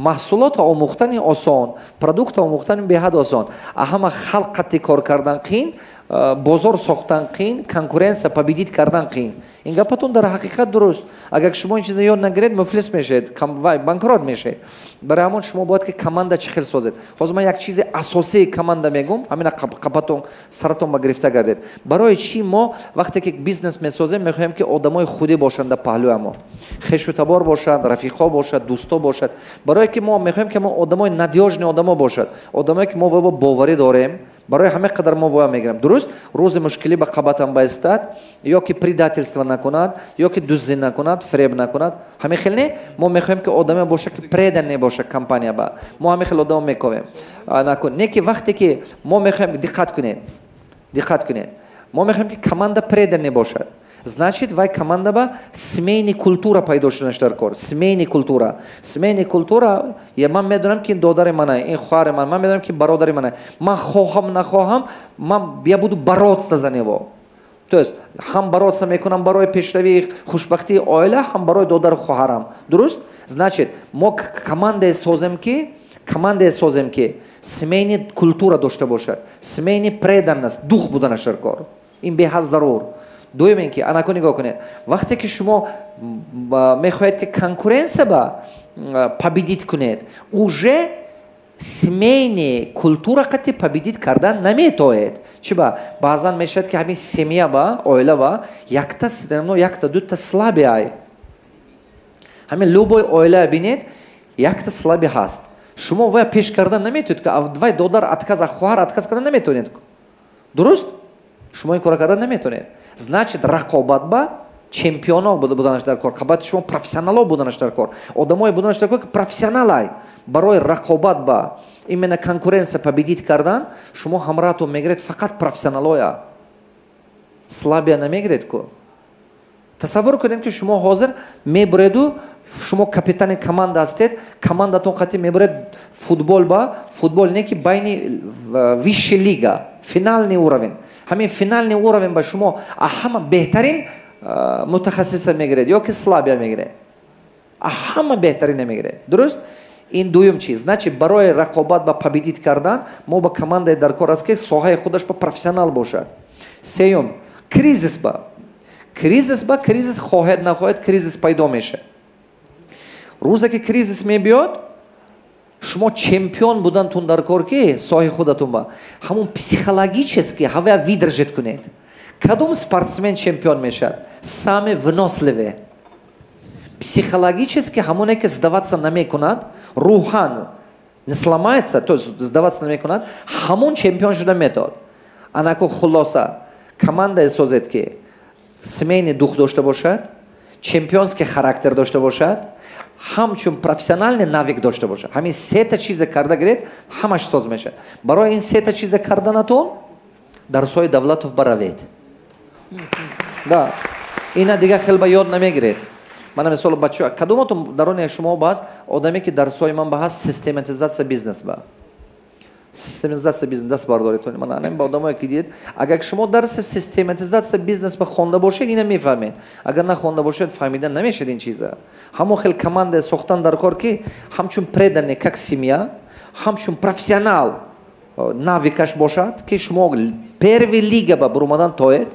Маҳсулотро омӯхтани осон, продуктро омӯхтани беҳад осон, а ҳама халқ қатъи кор кардан қиин, бозор сохтан қиин, конкуренция победить кардан қиин. Ин гапатон дар ҳақиқат дуруст. Агар шумо ин чиза ёд нагиред, муфлис мешавед, банкрот мешавед. Барои ҳамон шумо бояд ки команда чӣ хел созед. Ҳозир ман як чизи асосии команда мегӯм, ҳамина қапатон, саратон ба гирифта гардед. Барои чӣ мо, вақте ки бизнес месозем, мехоҳем, ки одамои худӣ бошанд дар паҳлӯи мо, хешу табор бошанд, рафиқҳо бошад, дӯсто бошад? Барое ки мо мехоҳем, ки мо одамои надёжный одамо бошад, одамое ки мо во боварӣ дорем. Барои ҳама қадар мо воя мегирем, дуруст? Рӯзи мушкилӣ ба қабатам баистад ё ки предательство накунад, ё ки дуздӣ накунад, фиреб накунад. Ҳамин хел не? Мо мехоҳем, ки одаме бошад, ки преданный бошад компания ба мо. Ҳамин хел одамо мековем. Не ки вақте ки мо мехоҳем, диққат кунед, диққат кунед, мо мехоҳем, ки команда преданный бошад, значит, вай команда ба семейный культура пайдо шуданаш дар кор. Семейный культура, семейный культура. Я ман медонам, ки ин додари мана, ин хоҳари ман, ман медонам, ки бародари мана. Ман хоҳам, нахоҳам, ман я буду бороться за него, то есть ҳам бороться мекунам барои пешравии, хушбахтии оила, ҳам барои додару хоҳарам, дуруст? Значит, мо командае созем, ки семейный культура дошта бошад, семейный преданность, дух буданаш дар кор. Ин беҳад зарур. Дуюм, ин ки анаку нигоҳ кунед: вақте ки шумо мехоҳед, ки конкуренция ба победить кунед, уже семейный культура қати победить кардан наметоед. Чи ба? Баъзан мешавад, ки ҳамин семья ба, оила ба якта, якта, дута слабый ай. Ҳамин любой оила бинед, якта слабый ҳаст. Шумо вая пеш кардан наметавонед, ки вай додар отказ, хоҳар отказ кардан наметавонед, дуруст? Шумо ин кора кардан наметавонед. Значит, рақобат ба чемпионо буданаш дар кор, қабати шумо профессионало буданаш дар кор, одамое буданаш дар кор, ки профессионалай. Барои рақобат ба, именно конкуренция победить кардан, шумо ҳамраҳатон мегиред фақат профессионалоя, слабый я намегиред ку. Тасаввур кунед, ки шумо ҳозир мебуреду, шумо капитани команда ҳастед, командатон қатӣ мебуред футбол ба, футбол не ки байни высший лига, финальный уровень. Ҳамин финальный уровень ба шумо ҳама беҳтарин мутахассиса мегиред ё ки слабый я мегиред? Ҳама беҳтарина мегиред, дуруст? Ин дуюм чиз. Значит, барои рақобат ба победить кардан мо ба командаи дар кор аст, ки соҳаи худаш ба профессионал бошад. Сеюм, кризис ба. Кризис ба, кризис, хоҳед нахоҳед, кризис пайдо мешавад. Рӯзе ки кризис мебиёд, шумо чемпион будантун дар кор, ки соҳаи худатун ба ҳамун психологически ҳавая выдержать кунед. Кадом спортсмен чемпион мешавад? Самый выносливый психологически, ҳамоне ки сдаваться намекунад, рӯҳан не сломается, то есть сдаваться намекунад, ҳамон чемпион шуда метавад. Анаку, хулоса, командае созед, ки семейный дух дошта бошад, чемпионский характер дошта бошад, ҳамчун профессиональный навык дошта бошад. Ҳамин сета чиза карда гиред, ҳамаш соз мешавад. Барои ин сета чиза карданатон дарсҳои Давлатов баравед. Да, ина дигар хел ба ёд намегиред. Мана, мисол, бача, кадомотон дарони шумо бааст одаме, ки дарсҳои ман ба ҳаст, систематизация бизнес ба, систематизация бизнес, даст бардоред. Мана, анам ба одамое ки дидед, агар шумо дарси систематизация бизнес ба хонда бошед, ина мефаҳмед. Агар нахонда бошед, фаҳмида намешед ин чиза. Ҳамон хел команда сохтан дар кор, ки ҳамчун преданный, как семья, ҳамчун профессионал навык аш бошад, ки шумо первый лига ба бурумадан тоед,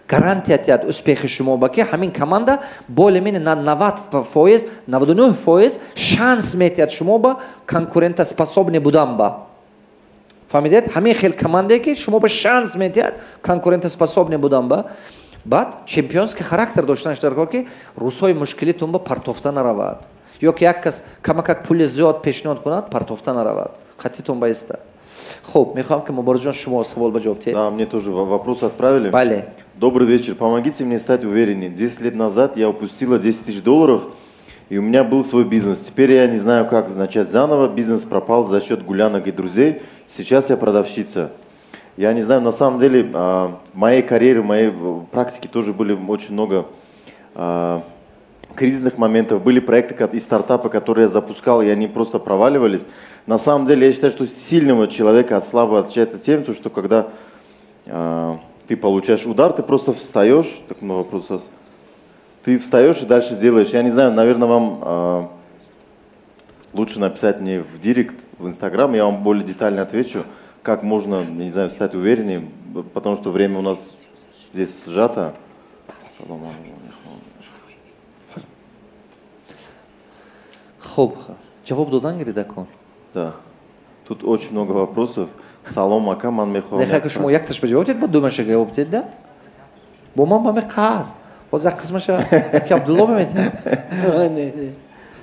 гарантия тиҳад успех и шумо ба, ки ҳамин команда более-менее на 90%, 99% шанс метиҳад шумо ба конкурентоспособный будан ба. Фаҳмидед? Ҳамин хел командае, ки шумо ба шанс метиҳад конкурентоспособный будан ба. Баъд чемпионский характер доштанаш дар кор, ки рӯзҳои мушкилитон ба партофта наравад, ё ки як кас камакак пули зиёд пешниҳод кунад, партофта наравад, қатитон баиста. Хуб, мехоҳам, ки, Муборизҷон, шумо савол ба ҷавоб диҳед. Да, мне тоже вопрос отправили. Бале. Добрый вечер. Помогите мне стать увереннее. 10 лет назад я упустила 10 тысяч долларов, и у меня был свой бизнес. Теперь я не знаю, как начать заново. Бизнес пропал за счет гулянок и друзей. Сейчас я продавщица. Я не знаю, на самом деле, в моей карьере, в моей практике тоже были очень много кризисных моментов. Были проекты и стартапы, которые я запускал, и они просто проваливались. На самом деле, я считаю, что сильного человека от слабого отличается тем, что когда ты получаешь удар, ты просто встаешь, так много вопросов, ты встаешь и дальше делаешь. Я не знаю, наверное, вам Лучше написать мне в директ, в Инстаграм, я вам более детально отвечу, как можно, не знаю, стать увереннее, потому что время у нас здесь сжато. Хоб, ҷавоб додан гирида кун. Да. Тут очень много вопросов. Салом, ака, ман мехоҳам. Нехай шумо якташ ба ҷавоб дед, ба думаша ҷавоб дед, да? Бо ман ба меқаст. Боз як қисмаша ки Абдулло бимета. Не.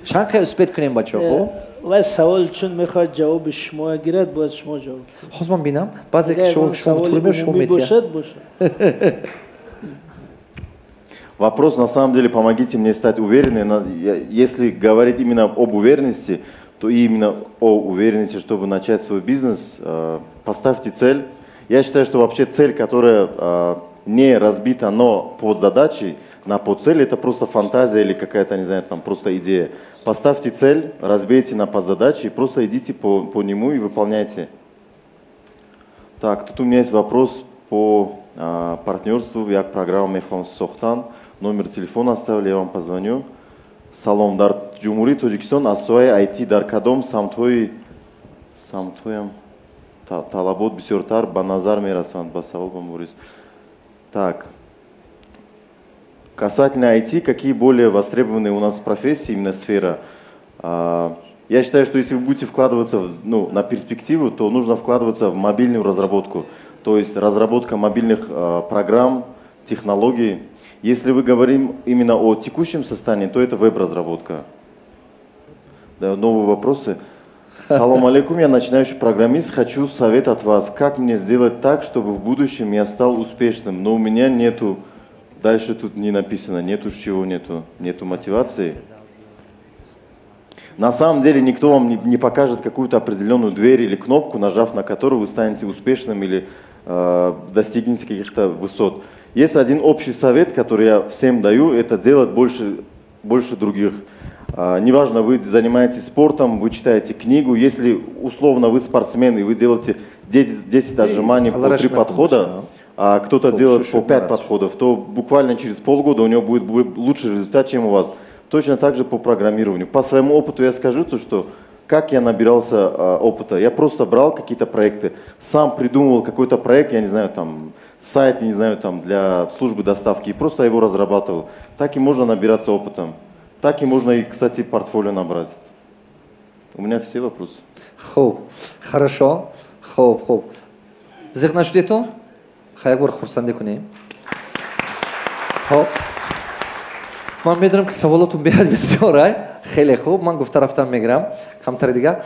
Чанд хел успеть кунем, бачаҳо, хуб? Вай савол чун мехоҳад ҷавоби шумо гирад, бояд шумо ҷавоб. Ҳозир ман бинам, баъзе ки шумо тӯл шумо метиҳад. Бошад. Вопрос, на самом деле, помогите мне стать уверенной. Если говорить именно об уверенности, то именно о уверенности, чтобы начать свой бизнес, поставьте цель. Я считаю, что вообще цель, которая не разбита, но под задачей, на подцель, это просто фантазия или какая-то, не знаю, там просто идея. Поставьте цель, разбейте на подзадачи и просто идите по нему и выполняйте. Так, тут у меня есть вопрос по партнерству. Я программа Мехом Сохтан. Номер телефона оставили, я вам позвоню. Салом, дар Ҷумҳурии Тоҷикистон аз соҳаи IT дар кадом самтҳоям талабот бисёртар ба назар мерасанд? Ба савол ба Мурис. Так, касательно IT, какие более востребованные у нас профессии, именно сфера? Я считаю, что если вы будете вкладываться, ну, на перспективу, то нужно вкладываться в мобильную разработку, то есть разработка мобильных программ, технологий. Если вы говорим именно о текущем состоянии, то это веб-разработка. Да, новые вопросы. Салом алейкум, я начинающий программист, хочу совет от вас. Как мне сделать так, чтобы в будущем я стал успешным, но у меня нету, дальше тут не написано, нету чего, нету мотивации. На самом деле никто вам не покажет какую-то определенную дверь или кнопку, нажав на которую вы станете успешным или достигнете каких-то высот. Есть один общий совет, который я всем даю, это делать больше других. Неважно, вы занимаетесь спортом, вы читаете книгу, если условно вы спортсмен и вы делаете 10 отжиманий по 3 подхода, а кто-то делает по 5 подходов, то буквально через полгода у него будет лучший результат, чем у вас. Точно так же по программированию. По своему опыту я скажу то, что как я набирался опыта. Я просто брал какие-то проекты, сам придумывал какой-то проект, я не знаю, там, сайт, не знаю, там, для службы доставки, и просто его разрабатывал. Так и можно набираться опытом. Так и можно и, кстати, портфолио набрать. У меня все вопросы. Хуб, хорошо. Хуб, хуб. Зиқ нашудетон? Хай як бор хурсандӣ кунем. Хуб. Ман медонам, ки саволотон беҳад бисёр, ай. Хеле хуб, ман гуфта рафтам мегирам. Камтари дигар.